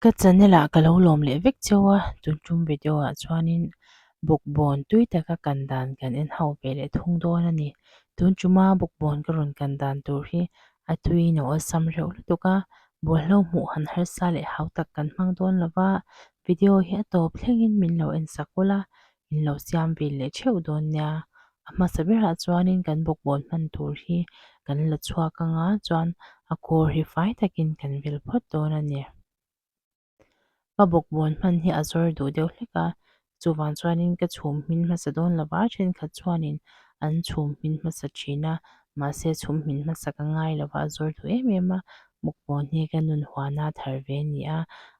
Ka channel ah ka lo lawm leh vek cheu a, tun tum video ah chuanin bawkbawn tui taka kan dan kan en ho ve leh thung dawn a ni. Tun tuma bawkbawn ka rawn kan dan tur hi a tuiin a awlsam reuh lutuk a, bawlhlo hmuh han harsa leh hau tak kan hmang dawn lo va, video hi a tawp thlengin min lo en sak ula, in lo siam ve leh theuh dawn nia. A hmasa berah chuanin kan bawkbawn hman tur hi kan la chhuak anga chuan a kawr hi fai takin kan vil phawt dawn a ni. Ka bawkbawn hman hi a zawr duh deuh hlek a, chuvang chuanin ka chhum hmin hmasa dawn lova thenkhat chuanin an chhum hmin hmasa thin a, mahse chhum hmin hmasa ka ngai lova a zawr duh em em a, bawkbawn hi ka nun huana thar ve a ni a,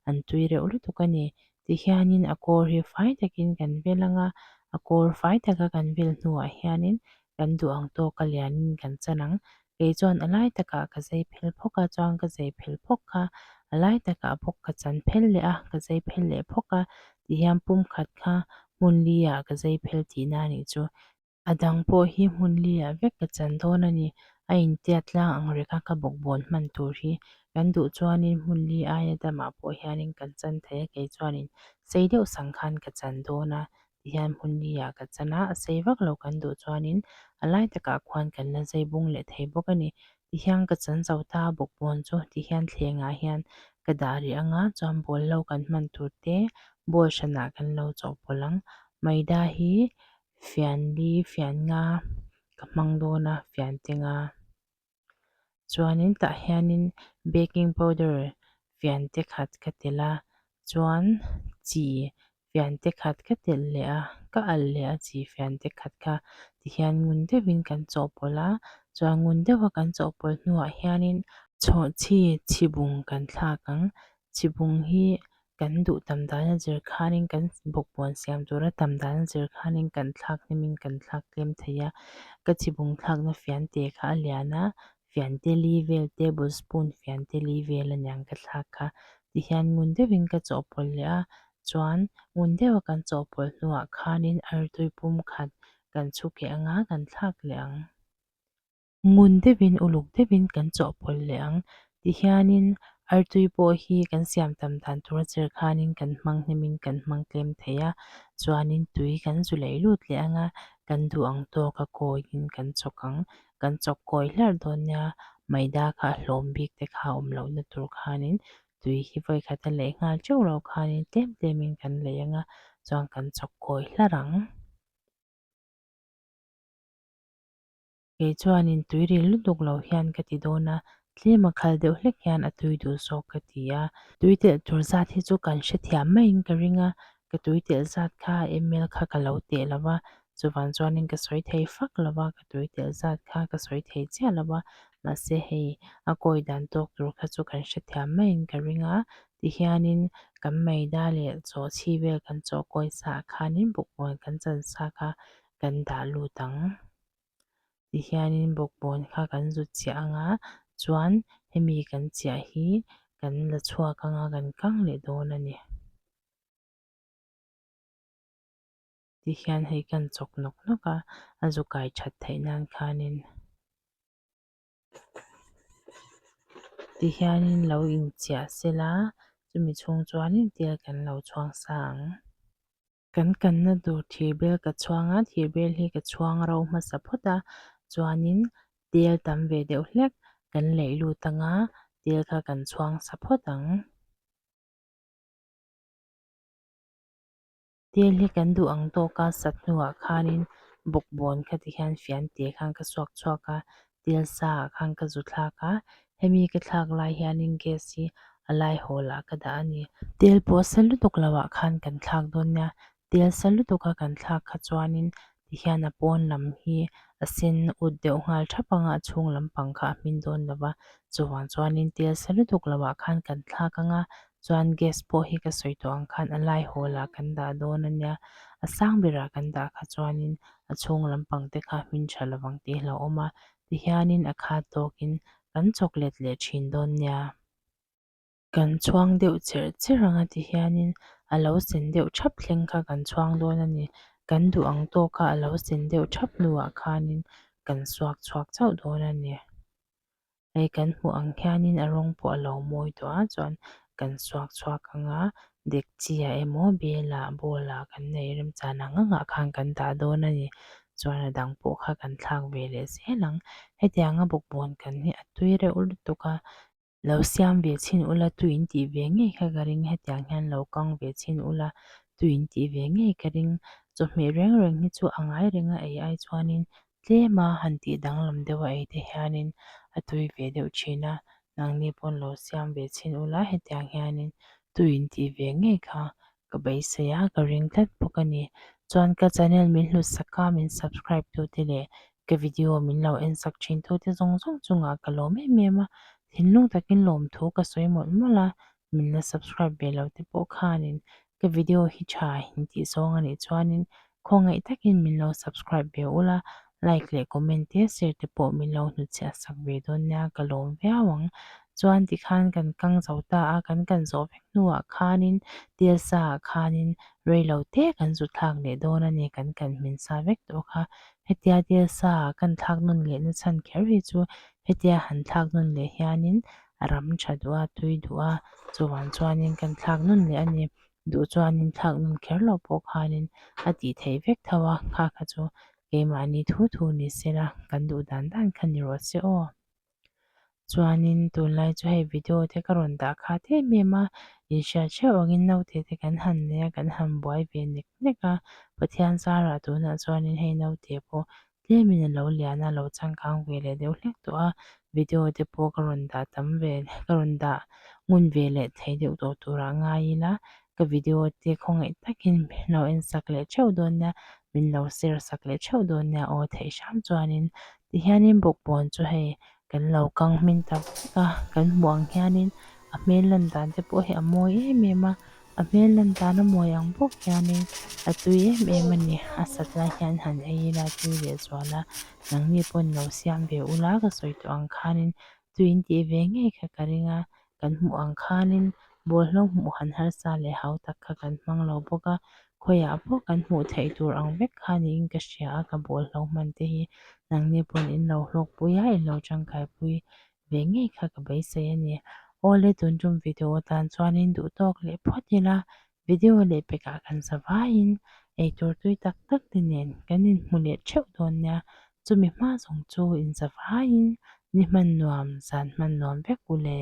an tui reuh lutuk a ni. Tihianin a kawr hi fai takin kan vel ang a, a kawr fai taka kan vel hnuah hianin kan duh ang tawka lianin kan chan ang. Kei chuan a lai takah ka zai phel phawk a, chuan ka zai phel phawk kha a lai takah bawk ka chan phel leh a, ka zai phel leh phawk a, tihian pum khat kha hmun li ah ka zai phel tihna a nih chu. A dang pawh hi hmun li ah vek ka chan dawn a ni. A intiat tlang ang rek a ka bawkbawn hman tur hi kan duh chuanin hmun li aia damah pawh hianin kan chan thei a, kei chuanin sei deuh sang khan ka chan dawn a tihian hmun li ah ka chan a, a sei vak lo kan duh chuanin a lai takah khuan kan la zai bung leh thei bawk a ni. Tihian ka chan zo ta a bawkbawn chu tihian thlengah hian ka dah rih ang a, chuan ball lo kan hman tur te ball hranah kan lo chawhpawlh ang. Maida hi fian li fian nga ka hmang dawn a fian te nga chuanin tah hianin baking powder fian te khat ka telh a chuan chi fian te khat ka telh leh a ka alh leh a chi fian te khat kha tihian ngun deuhin kan chawhpawlh a chuan ngun deuha kan chawhpawlh hnuah hianin chhawhchhi chhibung kan thlak ang chhibung hi kan duh tam dan a zir khanin kan bawkbawn siam tura tam dan a zir khanin kan thlak hnimin kan thlak tlem thei a ka chhibung thlakna fiante kha a lian a fiante li vel table spoon fiante li vel aniang ka thlak kha tihian ngun deuhin ka chawhpawlh leh a chuan ngun deuha kan chawhpawlh hnuah khanin artui pum khat kan chhu keh anga kan thlak leh ang. Ngun deuhin uluk deuhin kan chawhpawlh leh ang. Tihianin artui pawh hi kan siam tam dan tur a chir khanin kan hmang hnimin kan hmang tlem thei a, chuanin tui kan zu leh lut leh ang a, kan duh ang tawka kawiin kan chawk ang. Kan chawk kawi hlarh dawn nia, maida kha a hlawm bik te kha a awm lohna tur khanin tui hi vawi khat a leh nghal teuh loh khanin tlem tlemin kan lei ang a, chuan kan chawk kawi hlarh ang. Kei chuanin tui ril lutuk lo hian ka ti dawn a, tlem a khal deuh hlek hian a tui duh zawk ka ti a. Tui telh tur zat hi chu kan hrethiam maiin ka ring a, ka tui telh zat kha ml kha ka lo teh lo va, chuvang chuanin ka sawi thei fak lo va, ka tui telh zat kha ka sawi thei chiah lo va, mahse hei a kawi dan tawk tur kha chu kan hrethiam maiin ka ring a, tihianin kan maida leh chawhchhi vel kan chawh kawi sa ah khanin bawkbawn kan chan sa kha kan dah lut ang. Tihianin bawkbawn kha kan zut chiah ang a, chuan hemi kan chiah hi kan la chhuak ang a, kan kang leh dawn a ni. Tihian hei kan chawk nawk nawk a, a zu kai that theih nan khanin tihianin lo inchiah sela chumi chhung chuanin tel kan lo chhuang sa ang. Kan kanna tur thirbel ka chhuang a, thirbel hi ka chhuang ro hmasa phawt a, chuanin tel tam ve deuh hlek kan leih lut ang a, tel kha kan chhuang sa phawt ang. Tel hi kan duh ang tawka sat hnuah khanin bawkbawn kha ti hian fian te khan ka suak chhuak a, tel sa ah khan ka zu thlak a, hemi ka thlak lai hianin gas hi a lai hawl ah ka dah a ni. Tel pawh sa lutuk lo ah khan kan thlak dawn nia, tel sa lutuk a kan thlak kha chuanin tihian a pawn lam hi a sen ut deuh nghal thap ang a, a chhung lampang kha a hmin dawn lo va, chuvang chuanin tel sa lutuk lo ah khan kan thlak ang a, chuan gas pawh hi ka sawi tawh ang khan a lai hawl ah kan dah dawn a nia, a sang berah kan dah kha chuanin a chhung lampang te kha hmin tha lovang tih a hlauhawm a, tihianin a khat tawkin kan chawk let leh thin dawn nia. Kan chhuang deuh cherh cherh ang a tihianin a lo sen deuh thap thleng kha kan chhuang dawn a ni. Kan duh ang tawka a lo sen deuh thap hnuah khanin kan suak chhuak chauh dawn a ni. Hei kan hmuh ang hianin a rawng pawh a lo mawi tawh a chuan Kan suak chhuak ang a, dekchi ah emaw bel ah bowl ah kan nei remchan ang ang ah khan kan dah dawn a ni. Chuan a dang pawh kha kan thlak ve leh zel ang. Hetianga bawkbawn kan hi a tui reuh lutuk a, lo siam ve chhin ula tui in tih ve ngei kha ka ring. Hetiang hian lo kang ve chhin ula tui in tih ve ngei ka ring. Chawhmeh reng reng hi chu a ngai reng a ei ai chuanin tlem a han tih danglam deuh a ei te hianin a tui ve deuh thin a, nangni pawn lo siam ve chhin ula hetiang hianin tui in tih ve ngei kha ka beisei a, ka ring tlat bawk a ni. Chuan ka channel min hlut sak a, min subscribe tu te leh ka video min lo en sak thin tu te zawng zawng chungah ka lawm em em a, thinlung takin lawmthu ka sawi mawlh mawlh a, min la subscribe ve lo te pawh khanin ka video hi tha in tih zawng a nih chuanin khawngaih takin min lo subscribe ve ula, like leh comment te share te pawh min lo hnutchhiah sak ve dawn nia ka lawm viau ang. Chuan tikhan kan kang zo ta a, kan kan zawh vek hnuah khanin tel sa ah khanin rei lo te kan zu thlak leh dawn a ni, kan kan hmin sa vek tawh kha. Hetia tel sa ah kan thlak nawn leh na chhan kher hi chu hetia han thlak nawn leh hianin a ram tha duh a, tui duh a, chuvang chuanin kan thlak nawn leh a ni. Duh chuanin thlak nawn kher loh pawh khanin a tih theih vek tho a, kha kha chu keimahni thu thu ni sela kan duh dan dan kha ni rawh se aw. Chuanin tunlai chu hei video te ka rawn dah khat em em a, inhriat hreuh angin naute te kan han nei a, kan han buai ve nek nek a, Pathian zarah tunah chuanin hei naute pawh Tlemin a lo lian a, lo changkang ve leh deuh hlek tawh a, video te pawh ka rawn dah tam ve ka rawn dah ngun ve leh thei deuh tawh turah ngai ila, ka video te khawngaih takin min lo en sak leh theuh dawn nia, min lo share sak leh theuh dawn nia aw theih hram chuanin tihianin bawkbawn chu hei kan lo kang hmin tak vek a, kan hmuh ang hianin a hmel lan dan te pawh hi a mawi em em a. A hmel lan dan a mawi ang bawk hianin a tui em em a ni. A sat lai hian han ei ila tui leh zual a, nangni pawn lo siam ve ula ka sawi tawh ang khanin tui in tih ve ngei kha ka ring a, kan hmuh ang khanin bawlhlo hmuh han harsa leh hau tak kha kan hmang lo bawk a, khawiah pawh kan hmuh theih tur ang vek kha niin ka hria a, ka bawlhlo hman te hi nangni pawn in lo hlawkpui a, in lo tangkaipui ve ngei kha ka beisei a ni. Awle tun tum video atan chuanin duh tawk leh phawt ila, video leh pekah kan za vaiin eitur tui tak tak te nen kan inhmu leh theuh dawn nia, chumi hma zawng chu inza vaiin ni hman nuam, zan hman nuam vek u le.